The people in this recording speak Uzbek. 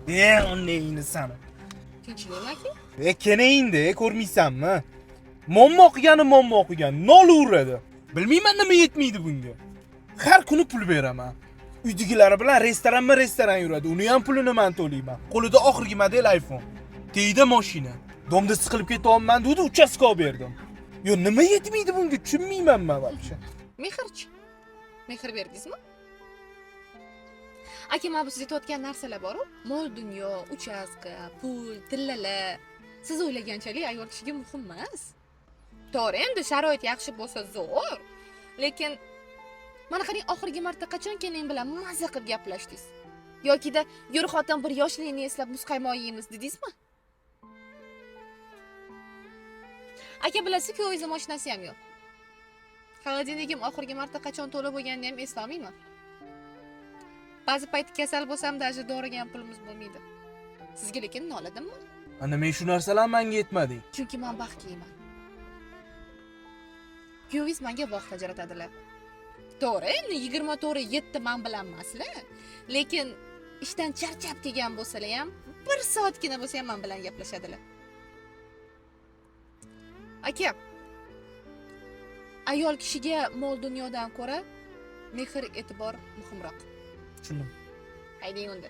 Onangni sani. Tinchlikmi, aka? E, kelingda, ko'rmaysanmi? Muammo qilgani muammo qilgan, nol uradi. Bilmayman nima yetmaydi bunga. Har kuni pul beraman. Uydagilari bilan restoranma restoran yuradi. Uni ham pulini men to'layman. Qo'lida oxirgi model iPhone. Teyda mashina. Domda siqilib ketyapman dedi, uchastka olib berdim. Yo, nima yetmaydi bunga tushunmayman men вообще. Mehrchi? Mehr berdingizmi? Aka, mana bu siz aytayotgan narsalar bor-u, mol dunyo, uchastka, pul, tillalar. Siz o'ylaganchalik ayol kishiga muhim emas. To'g'ri, endi sharoit yaxshi bo'lsa zo'r. Lekin mana qarang, oxirgi marta qachon keling bilan maza qilib gaplashdingiz? Yokida yur xotin bir yoshlikni eslab muzqaymoq yeymiz dedingizmi? Aka, bilasiz, kuyovingizni mashinasi ham yo'q. Холодильнигim oxirgi marta qachon to'la bo'lganini ham eslolmayman. Ba'zi payt kasal bo'lsam, даже doriga ham pulimiz bo'lmaydi. Sizga lekin noladimmi? Ana men shu narsalar menga yetmadi. Chunki men baxtliman. Kuyovingiz menga vaqt ajratadilar. To'g'ri, endi 24/7 men bilan emaslar, lekin ishdan charchab kelgan bo'lsalar ham bir soatgina bo'lsa ham men bilan gaplashadilar. Aka, ayol kishiga mol dunyodan ko'ra mehr e'tibor muhimroq. Tushundim. Haydang unda.